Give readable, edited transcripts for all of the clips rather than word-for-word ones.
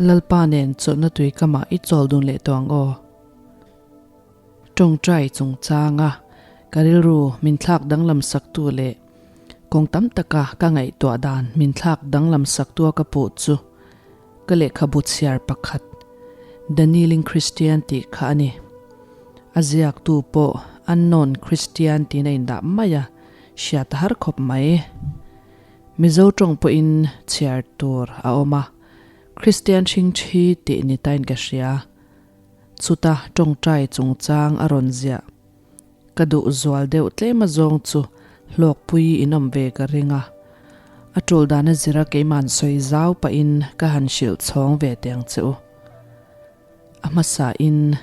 Lalpa nen chawlhna tui kamah i chawl dun leh tawh ang aw. Tawngtai chungchanga ka rilru min thlak danglam saktu leh kawng tam taka ka ngaihtuah dan min thlak danglam saktua ka puh chu ka lehkhabu chhiar pakhat The Kneeling Christian tih kha a ni. A ziaktu pawh Unknown Christian tiin a indah mai a, hriat a har khawp mai. Mizo tawng pawhin chhiar tur a awm a, Christian hringthi tih ni tain ka hria. Chuta tawngtai chungchang a rawn ziah. Ka duh zual deuh tlem a zawng chu hlawkpui in awm ve ka ring a. A tul dan a zira keiman sawi zau pahin ka han hrilh chhawng ve teh ang che u. A hmasa in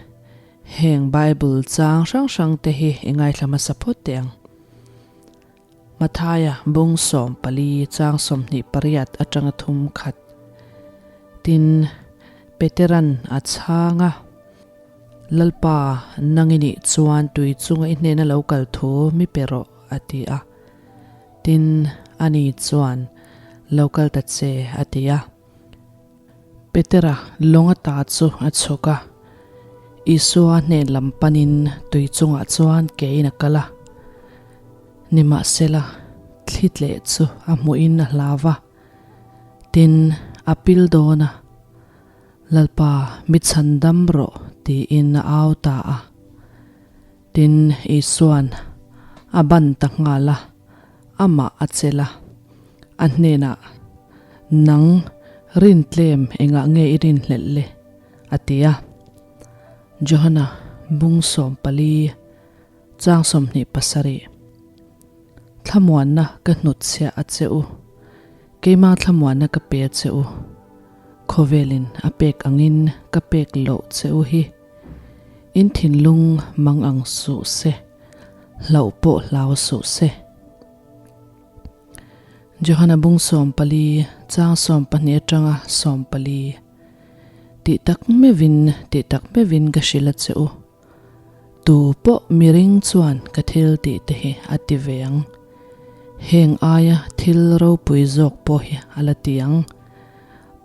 heng Bible chang hrang hrang te hi i ngaithla hmasa phawt teh ang. Mathaia bung 14 chang 28 atanga thum khat. Tin, Peteran a chhang a, Lalpa, nang i nih chuan tui chunga i hnena lo kal thu mi pe rawh, a ti a. Tin, ani chuan, Lo kal ta che, a ti a. Petera lawng ata chu a chhuk a, Isua hnen lam panin tui chungah chuan kein a kal a. Nimahsela, thli tleh chu a hmuhin a hlau va, tin, a pil dawn a, Lalpa, mi chhan dam rawh, tiin a au ta a. Tin, Isua'n a ban ta nghal a, amah a chelh a, a hnenah, Nang, rin tlem engah nge i rinhlelh le? a ti a. Johana bung 14, chang 27. Thlamuanna ka hnutchhiah a che u, keima thlamuanna ka pe a che u, khawvelin a pek angin ka pek loh che u hi. In thinlung mang ang suh se, hlauh pawh hlau suh se. Johana bung 14, chang 12 atanga 14. Tih tak meuhin, tih tak meuhin ka hrilh a che u. Tu pawh miring chuan ka thil tih te hi a ti ve ang. Heng aia thil ropui zawk pawh hi a la ti ang.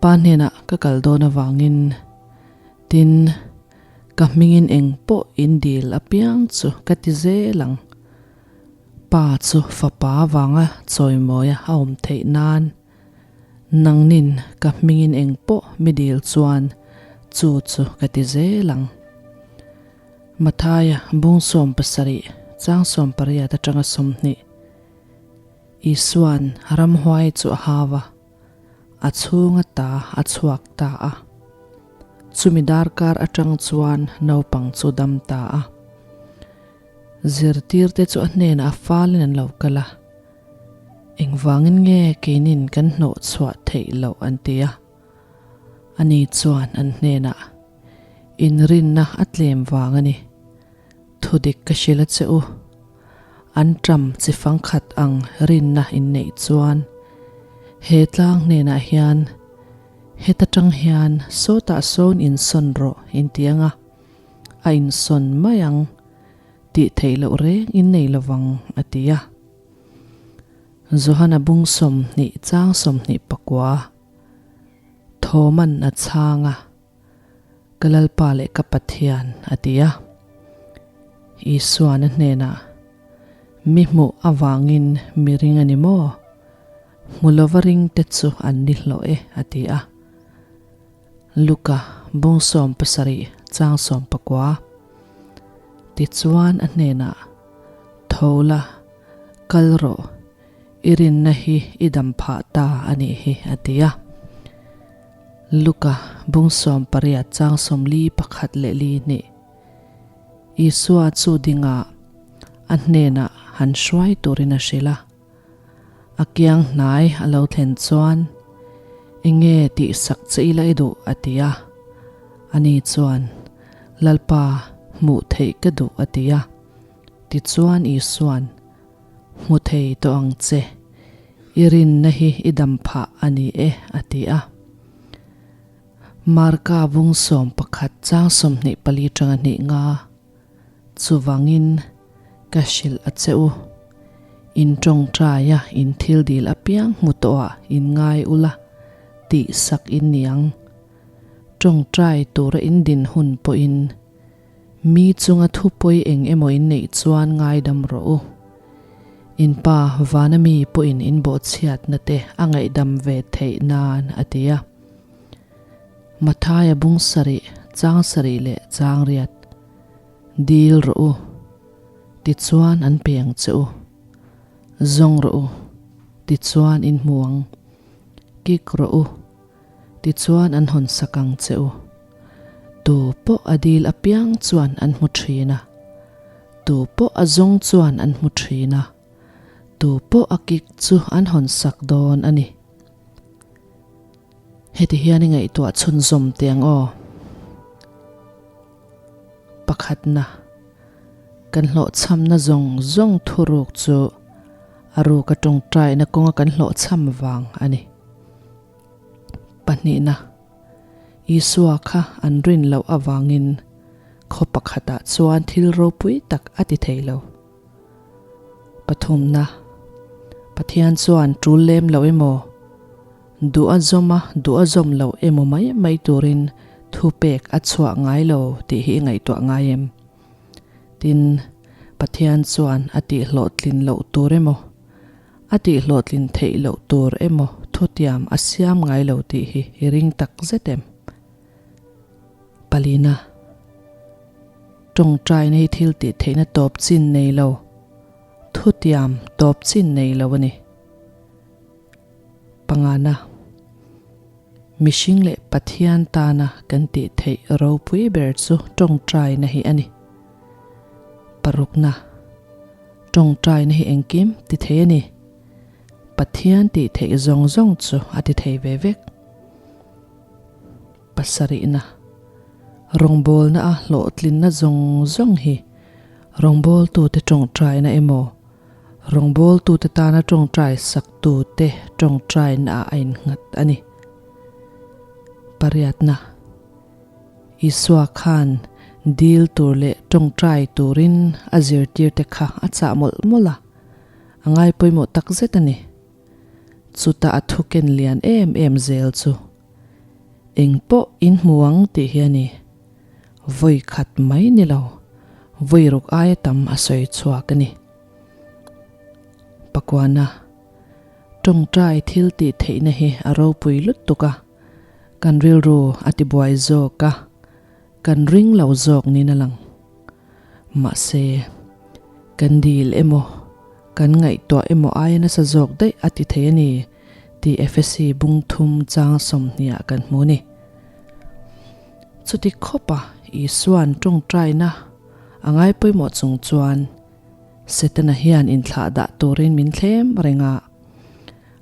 Pa hnenah ka kal dawn avangin. Tin, ka hmingin eng pawh in dil apiang chu ka ti zel ang. Pa chu fapa vanga chawimawia a awm theih nan, nangnin ka hmingin eng pawh mi dil chuan chu chu ka ti zel ang. Mathaia bung 70 chang 18 atanga 20. Isua'n ramhuai chu a hau a. A chhunga ta a chhuak ta a. Chumi darkar atang chuan naupang chu dam ta a. Zirtirte chu a hnenah a falin an lo kal a. Engvangin nge keinin kan hnawh chhuah theih loh an ti a. Ani chuan an hnenah, Inrinna a tlem vang a ni. Thudik ka hrilh a che u. An ṭam chi fangkhat ang rinna in neih chuan he tlang hnenah hian heta ṭang hian sawtah sawn insawn rawh in ti ang a, a insawn mai ang tih theih loh reng in nei lovang a ti a. Johana bung 20 chang 29 Thawman a chhang a. Ka Lalpa leh ka Pathian, a ti a. Isuan a hnenah, Mi hmuh avangin mi ring a ni maw? Hmu lova ringte chu an ni hlawh e, a ti a. Luka bung 17 chang 19. Tichuan a hnenah, Tho la, kal rawh, i rinna hi i dam phah ta a nih hi, a ti a. Luka bung 18 chang 41 leh li hnih. Isua chu dingah a hnenah han hruai turin a hrilh a. A kiang hnai a lo thlen chuan, Enge tih sak che ila i duh? a ti a. Ani chuan, Lalpa, hmuh theih ka duh a ti a. Tichuan Isuan, Hmu thei tawh ang che, i rinna hi i dam phah a ni e, a ti a. Marka bung 11 chang 24 tanga hnih nga chuvangin ka hrilh a che u. In tawngtaia in thil dil apiang hmu tawhah in ngai ula tih sak in ni ang. Tawngtai tura in din hun pawhin mi chunga thupawi eng emaw in neih chuan ngaidam rawh u. In pa vana mi pawhin in bawhchhiatna te a ngaihdam ve theih nan a ti a. Mathaia bung sarih, chang sarih leh chang riat dil rawh u, tichuan an pe ang che u. Zawng rawh u, tichuan in hmu ang. Kik rawh u, tichuan an hawn sak ang che u. Tu pawh a dil apiang chuan an hmu thin a, tu pawh a zawng chuan an hmu thin a, tu pawh a kik chu an hawn sak dawn a ni. Heti hian i ngaihtuah chhunzawm teh ang aw. Pakhatna, kan hlawhchhamna zawng zawng thuruk chu a ruka tawngtaina kawnga kan hlawhchham vang a ni. Pahnihna, Isua kha an rin loh avangin khaw pakhatah chuan thil ropui tak a ti thei lo. Pathumna, Pathian chuan tul lem lo emaw, duh a zawm a, duh a zawm lo emaw mai mai turin thupek a chhuah ngai lo tih hi i ngaihtuah ngai em? Tin, Pathian chuan a tihhlawhtlin loh tur emaw, a tihhlawhtlin theih loh tur emaw thutiam a siam ngai lo tih hi i ring tak zet em? Palina. Tawngtaina hi thil tih theihna tawp chin nei lo, thutiam tawp chin nei lo a ni. Pangana. Mihring leh Pathian tana kan tih theih ropui ber chu tawngtaina hi a ni. Parukna. Tawngtaina hi engkim ti thei a ni. Pathian tih theih zawng zawng chu a ti thei ve vek. Pasarihna, Rawngbawlna a hlawhtlinna zawng zawng hi rawngbawltute tawngtaina emaw, rawngbawltute tana tawngtai saktute tawngtaina ah a innghat a ni. Pariatna, Isua khan dil tur leh tawngtai turin a zirtirte kha a chah mawlh mawlh a, a ngaipawimawh takzet a ni. Chutah a thuken lian em em zel chu eng pawh in hmu ang tih hi a ni. Vawi khat mai ni lo, vawi ruk aia tam a sawi chhuak a ni. Pakuana, Tawngtai thil tih theihna hi a ropui lutuk a, kan rilru a tibuai zawk a, kan ring lo zawk niin a lang. Mahse, kan dil emaw, kan ngaihtuah emaw aia nasa zawk daih a ti thei a ni tih Efesi bung thum chang sawmhniah kan hmu a ni. Chuti khawpa Isua'n tawngtaina a ngai pawimawh chung chuan Setana hian inthlah dah turin min thlem reng a.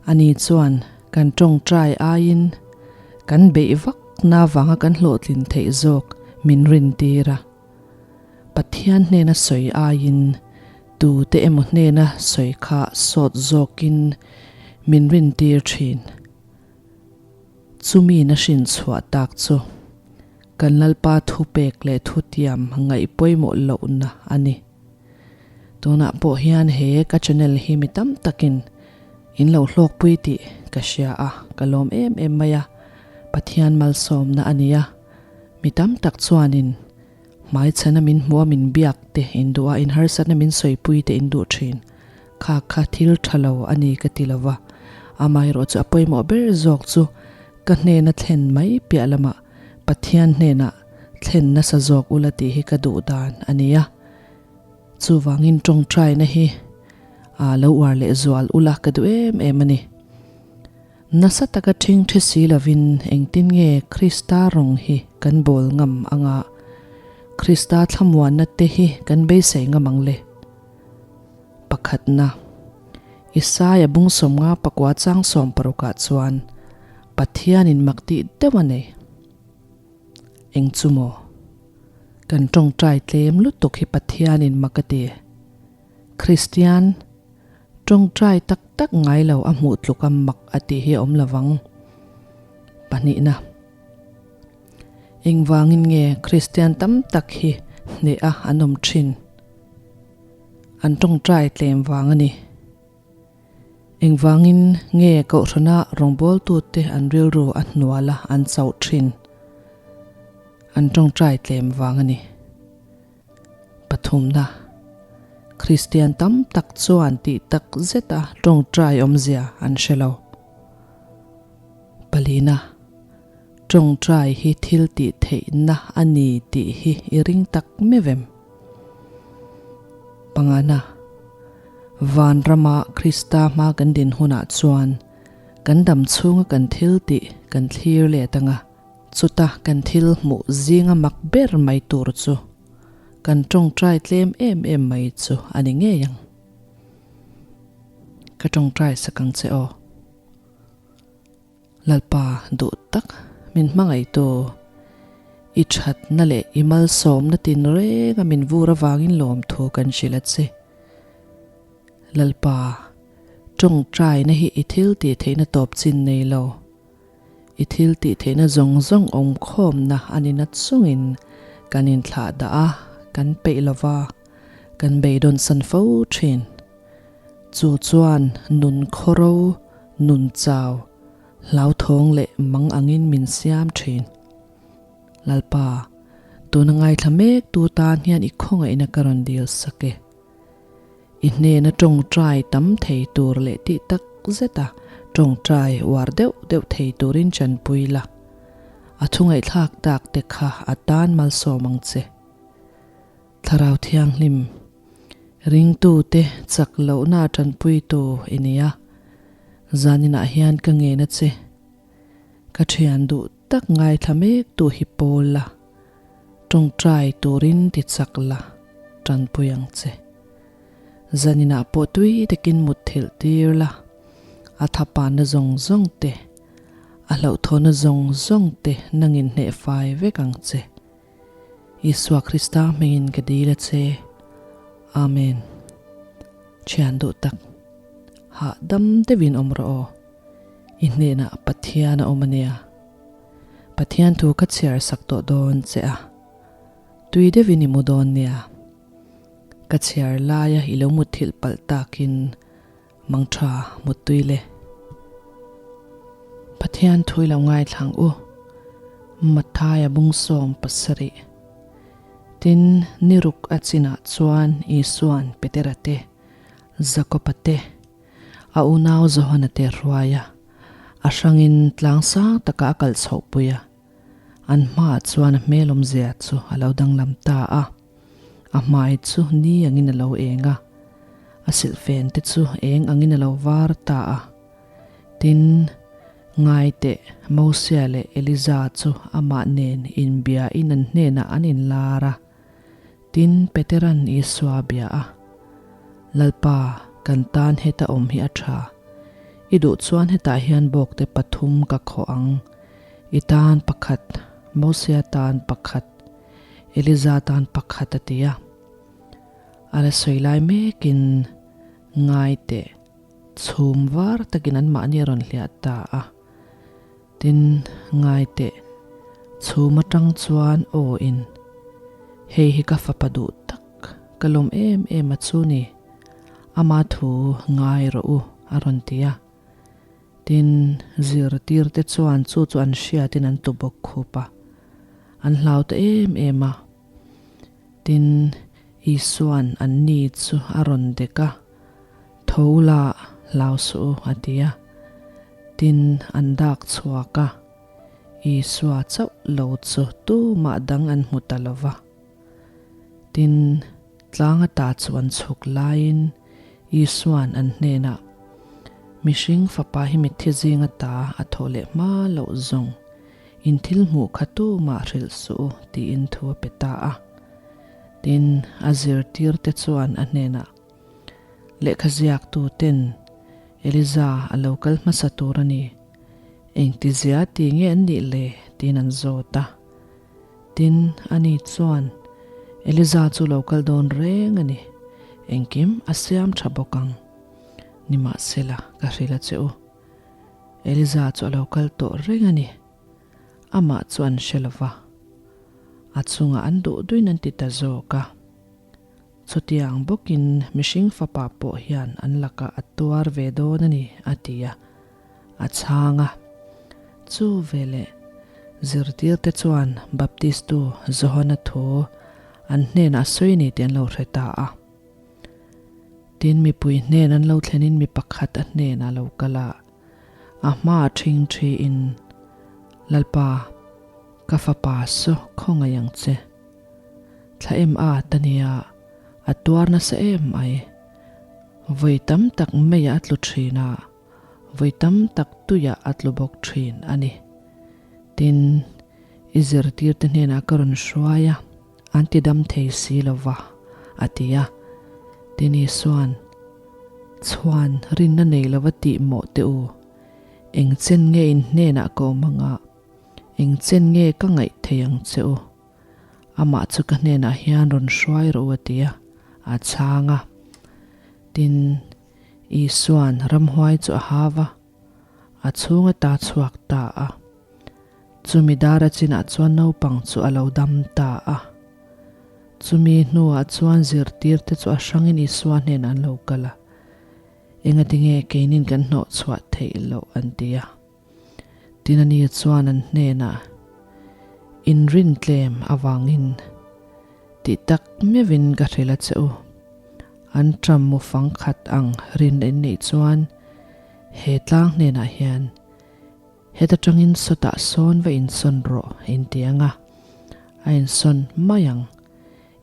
Ani chuan kan tawngtai aiin kan beih vak na vanga kan hlawhtlin theih zawk min rintir a. Pathian hnena sawi aiin tute emaw hnena sawi kha sawt zawkin min rintir thin. Chumi na hrin chhuah tak chu kan Lalpa thupek leh thutiam ngaih pawimawh lohna a ni. Tunah pawh hian he ka channel hi mi tam takin in lo hlawkpui tih ka hria a, ka lawm em em mai a, Pathian malsawmna a ni a. Mi tam tak chuanin hmaichhana min hmuh a min biak te in duh a, in harsatna min sawipui te in duh thin. Kha kha thil tha lo a ni ka ti lo va, amaherawh chu a pawimawh ber zawk chu ka hnena thlen mai piah lamah Pathian hnenah thlen nasa zawk ula tih hi ka duh dan a ni a. Chuvangin tawngtaina hi a lo uar leh zual ula ka duh em em a ni. Nasa taka ṭhing ṭhi si lovin engtin nge Krista rawng hi kan bawl ngam anga Krista thlamuanna te hi kan beisei ngam ang le? Pakhatna, Isaia bung sawmnga pakua chang sawm parukah chuan Pathianin mak tih deuh a nei. Eng chu maw? Kan ṭawngṭai tlem lutuk hi Pathianin mak a ti. Kristian. Tawngtai tak tak ngai lo a hmuh tluk a mak a tih hi a awm lo vang. Pahnihna. Engvangin nge Kristian tam tak hi hneh a an awm thin? An tawngtai tlem vang a ni. Engvangin nge Kohhrana rawngbawltute an rilru a hnual a an chauh thin? An tawngtai tlem vang a ni. Pathumna, Kristian tam tak chuan tih tak zeta tawngtai awmzia an hre lo. Palina, Tawngtai hi thil tih theihna a ni tih hi i ring tak meuh em? Pangana, Vanrama Krista hma kan din hunah chuan kan dam chhunga kan thil tih kan thlir let anga, Chuta kan thil hmuh zinga mak ber mai tur chu kan tawngtai tlem em em mai chu a ni ngei ang. Ka tawngtai sak ang che aw. Lalpa duh tak min hmangaihtu, i thatna leh i malsawmna tinrenga min vur avangin lawmthu kan hrilh a che. Lalpa, tawngtaina hi i thil tih theihna tawp chin nei lo. I thil tih theihna zawng zawng awmkhawmna a ni na chungin kan inthlah dah a, kan peih lo va, kan beidawn san fo thin. Chu chuan nun khawro, nun chau, hlauthawng leh mang angin min siam thin. Lalpa, tuna ngaithla mek tu tan hian i khawngaihna ka rawn dil sak e. I hnena tawngtai tam thei tur leh tih tak zeta tawngtai uar deuh deuh thei turin chanpui la. A thu ngaihthlak tak te kha a tan malsawm ang che. Thlarau Thianghlim, ringtute chak lohna tanpuitu i ni a, zaninah hian ka ngen a che. Ka thian duh tak ngaithla mek tu hi pawl la. Tawngtai turin ti chak la, tanpui ang che. Zaninah pawh tui takin mut thilh tir la, a thapanna zawng zawng te, a hlauhthawhna zawng zawng te nangin hneh fai vek ang che. Isua Krista hmingin ka dil a che. Amen. Thian duh tak, hahdam deuhin awm rawh aw. I hnenah Pathian a awm a nia. Pathian thu ka chhiar sak tawh dawn che a, tui deuhin i mu dawn nia. Ka chhiar laia i lo mutthilh palh takin mangtha muttui le. Pathian thu i lo ngaithlang u, Matthaia bungsawm pasarih. Tin, ni ruk a chinah chuan Isua'n Petera te, Jakoba te, A unau Johana te hruai a, a hrangin tlang sang takah a kalh chhohpui a. An hmaah chuan a hmel awmzia chu a lo danglam ta a, a hmai chu ni angin a lo eng a, a silhfen te chu eng angin a lo var ta a. Tin, Ngaiteh, Mosia leh Eliza chu amah nen inbiain an hnenah an inlar a. Tin, Petera'n Isua a bia a, Lalpa, kan tan heta awm hi a tha. I duh chuan hetah hian bawkte pathum ka khawh ang. I tan pakhat, Mosia tan pakhat, Eliza tan pakhat a ti a. A la sawi lai mekin, Ngai teh, chhum var takin anmahni a rawn hliah ta a. Tin, ngai teh, chhum atang chuan aw in, Hei hi ka fapa duh tak, ka lawm em em a chu ni, ama thu ngai rawh u, a rawn ti a. Tin, zirtir te chuan chu chu an hriatin an tu bawk khup a, an hlau ta em em a. Tin, Isua'n anni chu a rawn dek a, Tho la, hlau suh u, a ti a. Tin, an dak chhuak a, Isua chauh lo chu tumah dang an hmu ta lo va. Tin, tlang ata chu an chhuk laiin Isua'n an hnenah, Mihring fapa hi mitthi zing ata a thawh leh hma loh zawng, in thil hmuh kha tumah hrilh suh u, tiin thu a pe ta a. Tin, a zirtirte chuan a hnenah, Lehkha ziaktuten Eliza a lo kal hmasa tur a ni. Engtizia ti nge an nih le? tiin an zawt a. Tin, ani chuan, Eliza chu lo kal dawn reng a ni. Engkim a siam tha bawk ang. Nimahsela, ka hrilh a che u. Eliza chu a lo kal tawh reng a ni. Amah chu an hre lo va. A chungah an duh duin an ti ta zawk a. Chutiang bawkin mihring fapa pawh hian an lakah a tuar ve dawn a ni, a ti a. A chhang a. Chu veleh. Zirtirte chuan Baptistu Johana thu an hnenah a sawi ni tih an lo hre ta a. Tin, mipui hnen an lo thlenin mi pakhat a hnenah a lo kal a, a hmaah ṭhing ṭhiin, Lalpa, ka fapa saw khawngaih ang che. Thla em a ta nia, a tuar nasa em mai. Vawi tam tak meiah a tlu ṭhin a, vawi tam tak tuiah a tlu bawk ṭhin a ni. Tin, i zirtirte hnenah ka rawn hruai a, an ti dam thei si lo va, a ti a. Tin, Isua'n, Chhuan rinna nei lova tih mawh teh u, eng chen nge in hnenah ka awm anga, eng chen nge ka ngaih thei ang che u? Amah chu ka hnenah hian rawn hruai rawh u a ti a, a chhang a. Tin, Isua'n ramhuai chu a hau a, a chhung ata chhuak ta a. Chumi dara chinah chuan naupang chu a lo dam ta a. Chumi hnuah chuan zirtirte chu a hrangin Isua hnenah an lo kal a, Engatinge keinin kan hnawh chhuah theih loh an ti a. Tin ani chuan an hnenah, Inrin tlem avangin tih tak meuhin ka hrilh a che u. An ṭam mu fang khat ang rin in neih chuan he tlang hnenah hian heta ṭangin sawtah sawn va insawn rawh in ti ang a, a insawn mai ang.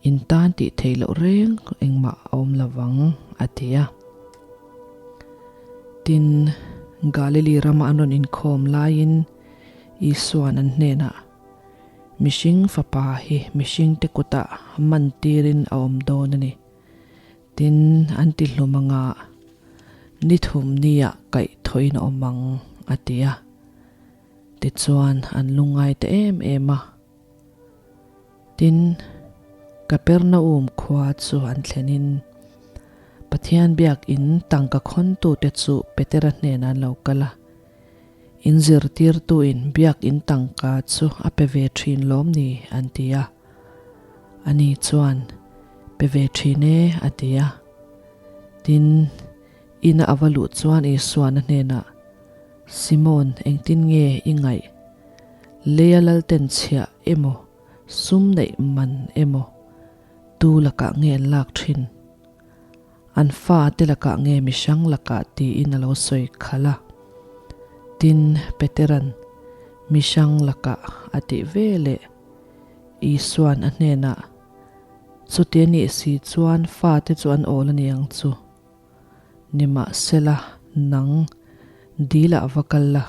In tan tih theih loh reng engmah a awm lo vang, a ti a. Tin, Galili rama an rawn inkhawm laiin Isua'n an hnenah, Mihring Fapa hi mihringte kutah man tirin a awm dawn a ni. Tin, an ti hlum anga ni thum niah kaih thawhin a awm ang, a ti a. Tichuan, an lungngai ta em em a. Tin, Kapernaum khua chu an thlenin Pathian biakin tangka khawntute chu Petera hnenah an lo kal a. In zirtirtuin biakin tangka chu a pe ve thin lawm ni? an ti a. Ani chuan, Pe ve thin e, a ti a. Tin, ina a va luh chuan Isuan a hnenah, Simon, engtin nge i ngaih? Leia lalten chhiah emaw, sum neih man emaw, tu lakah nge an lak thin? An fa te lakah nge mihrang lakah tiin a lo sawi khalh a. Tin, Petera'n mihrang lakah a tih ve leh Isua'n a hnenah, Chuti a nih si chuan fate chu an awl a ni ang chu. Nimahsela, nang dilah va kal la.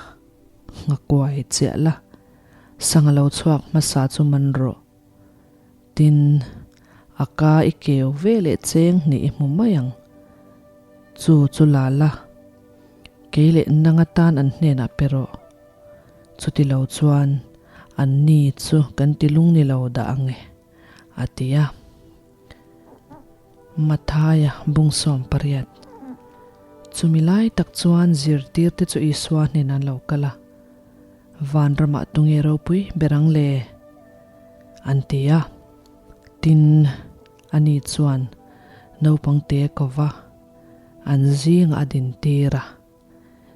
Nghakuai chiah la, sanga lo chhuak hmasa chu man rawh. Tin, a ka i keu ve leh cheng hnih i hmu mai ang. Chu chu la la, kei leh nang atan an hnenah pe rawh. Chuti lo chuan an ni chu kan ti lung ni lo dah ang e, a ti a. Mathaia bungsawm pariat. Chumi lai tak chuan zirtirte chu Isua hnenah an lo kal a, Vanramah tunge ropui ber ang le? an ti a. Tin, ani chuan naupangte ko va, an zingah a dintir a,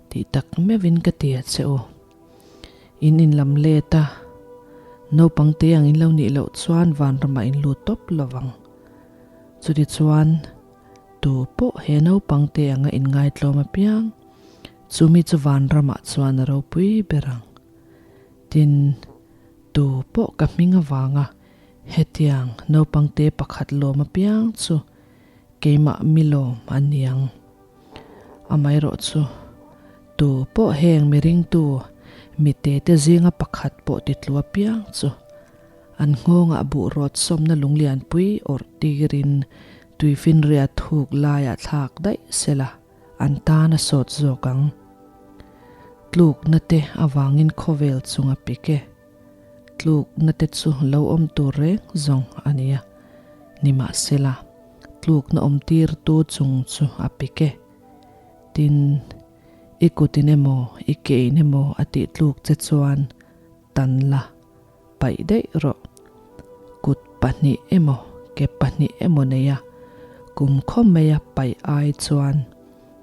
Tih tak meuhin ka ti a che u. In inlam let a, naupang te ang in lo nih loh chuan vanramah in lut tawp lo vang. Chutichuan, tu pawh he naupang te anga inngaitlawm apiang, chumi chu vanramah chuan a ropui ber ang. Tin, tu pawh ka hming avanga hetiang naupang te pakhat lawm apiang chu keimah mi lawm a niang. Amaherawh chu, tu pawh heng miringtu mite te zinga pakhat pawh titlu apiang chu an nghawngah buh rawt sawmna lunglianpui awrh tirin tuifinria thuk laiah thlak daih sela an tan a sawt zawk ang. Tlukna te avangin khawvel chunga pik e. Tlukna te chu lo awm tur reng zawng a nia. Nimahsela, tlukna awm tirtu chung chu a pik e. Tin, i kutin emaw, i kein emaw a tih tluk che chuan tan la, paih daih rawh. Kut pahnih emaw, ke pahnih emaw neia kum khaw maia paih ai chuan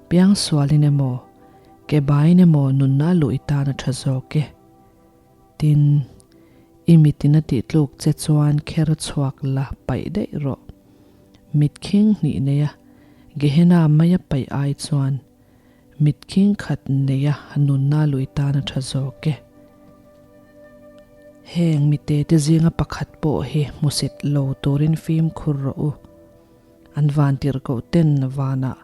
piangsualin emaw, ke baiin emaw nunna luh i tan a tha zawk e. Tin. I mitin a tihtluk che chuan kher chhuak la paih daih rawh. Mit khing hnih neia Gehenna maia paih ai chuan mit khing khat neia nunna lui tan a tha zawk e. Heng mite te zinga pakhat pawh hi hmusit lo turin fimkhur rawh u. An van tirhkoh ten vanah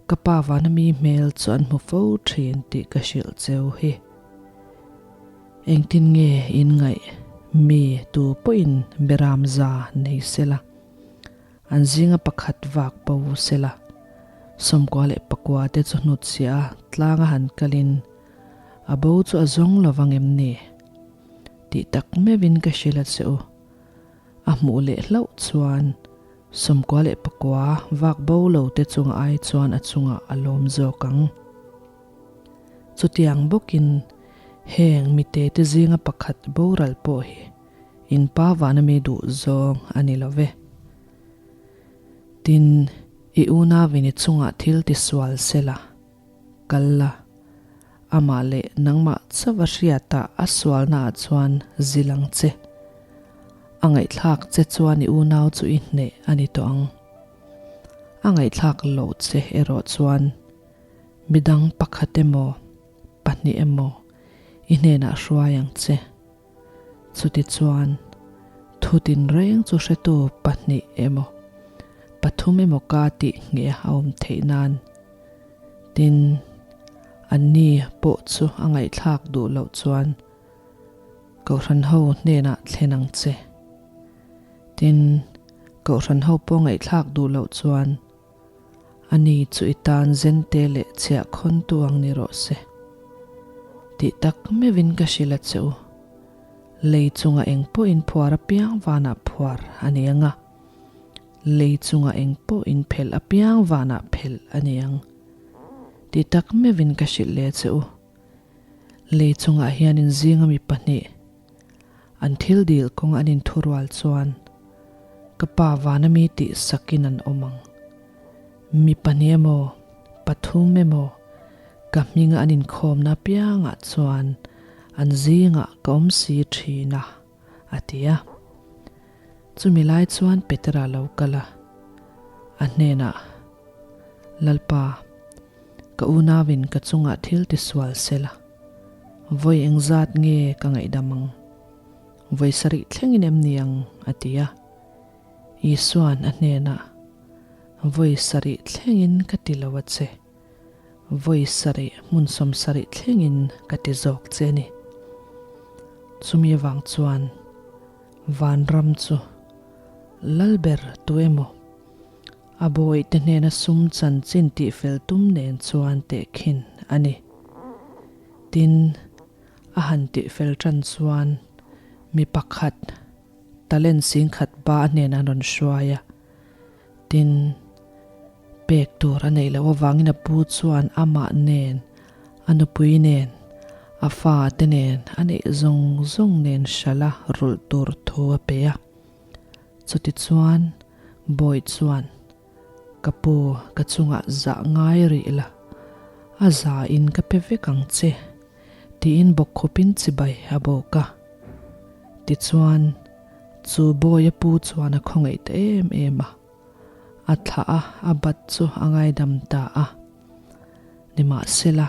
ka pa vana mi hmel chu an hmu fo thin tih ka hrilh cheu hi. Engtin nge in ngaih mi tu pawhin beram za nei sela, an zinga pakhat vak bo sela, 94 leh pakua te chu hnutchhiah a tlanga han kalin a bo chu a zawng lovang em ni? Tih tak meuhin ka hrilh a che u. A hmuh leh hlauh chuan 94 leh pakua vak bo lo te chunga ai chuan a chungah a lawm zawk ang. Chutiang bawkin heng mite te zinga pakhat boral pawh hi in pa vana mi duh zawng a ni lo ve. Tin, i unauin i chungah thil tisual sela, kal la, amah leh nangmah chauh a hriatah a sualnaah chuan zil ang che. A ngaihthlak che chuan i unau chu i hneh a ni tawh ang. A ngaihthlak loh che erawh chuan midang pakhat emaw, pahnih emaw i hnenah hruai ang che. Chutichuan, thu tinreng chu hretu pahnih emaw, pathum emaw ka tih ngheh a awm theih nan. Tin, anni pawh chu a ngaihthlak duh loh chuan Kohhran ho hnenah thlen ang che. Tin, Kohhran ho pawh ngaihthlak duh loh chuan Ani chu i tan zente leh chhiah khawntu ang ni rawh se. Tih tak meuhin ka hrilh a che u. Lei chunga eng pawh in phuar apiang vanah phuar a ni ang a, lei chunga eng pawh in phelh apiang vanah phelh a ni ang. Tih tak meuhin ka hrilh leh che u. Lei chungah hian in zinga mi pahnih an thil dil kawng an inthurual chuan ka pa vana mi tih sakin an awm ang. Mi pahnih emaw, pathum emaw ka hminga an inkhawmna apiangah chuan an zingah ka awm si thin a, a ti a. Chumi lai chuan Petera lo kal a, a hnenah, Lalpa, ka unauin ka chungah thil tisual sela, vawi engzat nge ka ngaihdam ang? Vawi sarih thlengin em ni ang? a ti a. Isua'n a hnenah, Vawi sarih thlengin ka ti lo a che, vawi sarih hmun 70 thlengin ka ti zawk che a ni. Chumi avang chuan vanram chu Lalber tu emaw A bawihte hnena sum chanchin tihfel tum nen chuan tehkhin a ni. Tin, a han tihfel tan chuan mi pakhat talent singkhat ba a hnenah an rawn hruai a. Tin, pek tur a neih loh avangin a pu chuan amah nen, a nupui nen, a fate nen, a neih zawng zawng nen hralh a rulh tur thu a pe a. Chutichuan, Bawi chuan, Ka pu, ka chungah zah ngai rih la, a za in ka pe vek ang che, tiin bawkkhupin chibai a bawk a. Tichuan, chu Bawia pu chuan a khawngaih ta em em a, a thlah a, a bat chu a ngaidam ta a. Nimahsela,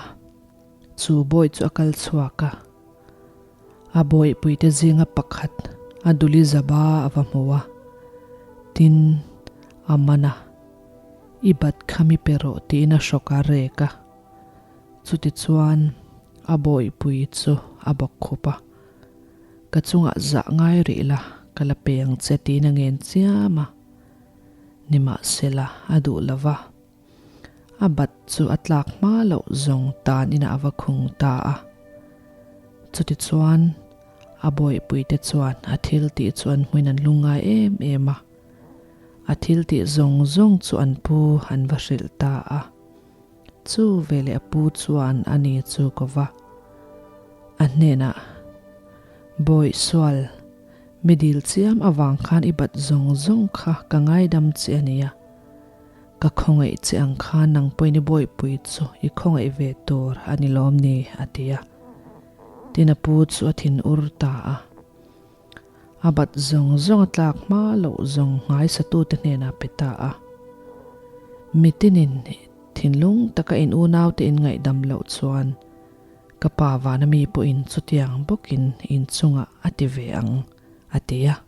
chu Bawi chu a kal chhuak a. A bawihpuite zinga pakhat a duli zaba a va hmu a, tin, a man a, I bat kha mi pe rawh tiin a hrawk a rek a. Chutichuan a bawihpui chu a bawk khup a, Ka chungah zah ngai rih la, ka la pe ang che tiin a ngen chiam a. Nimahsela a duh lo va. A bat chu a tlak hma loh zawng tan inah a va khung ta a. Chutichuan, a bawihpuite chuan a thil tih chu an hmuin an lungngai em em a. A thil tih zawng zawng chu an pu an va hrilh ta a. Chu veleh a pu chuan a ni chu ko va. A hnenah, Bawih sual, mi dil chiam avang khan i bat zawng zawng kha ka ngaidam che a nia. Ka khawngaih che ang khan nang pawhin i bawihpui chu i khawngaih ve tur a ni lawm ni? a ti a. Tin a pu chu a thin ur ta a. A bat zawng zawng a tlak hma loh zawng nghaisatute hnenah pe ta a. Mitinin thinlung taka in unaute in ngaihdam loh chuan ka pa vana mi pawhin chutiang bawkin in chungah a ti ve ang, a ti a.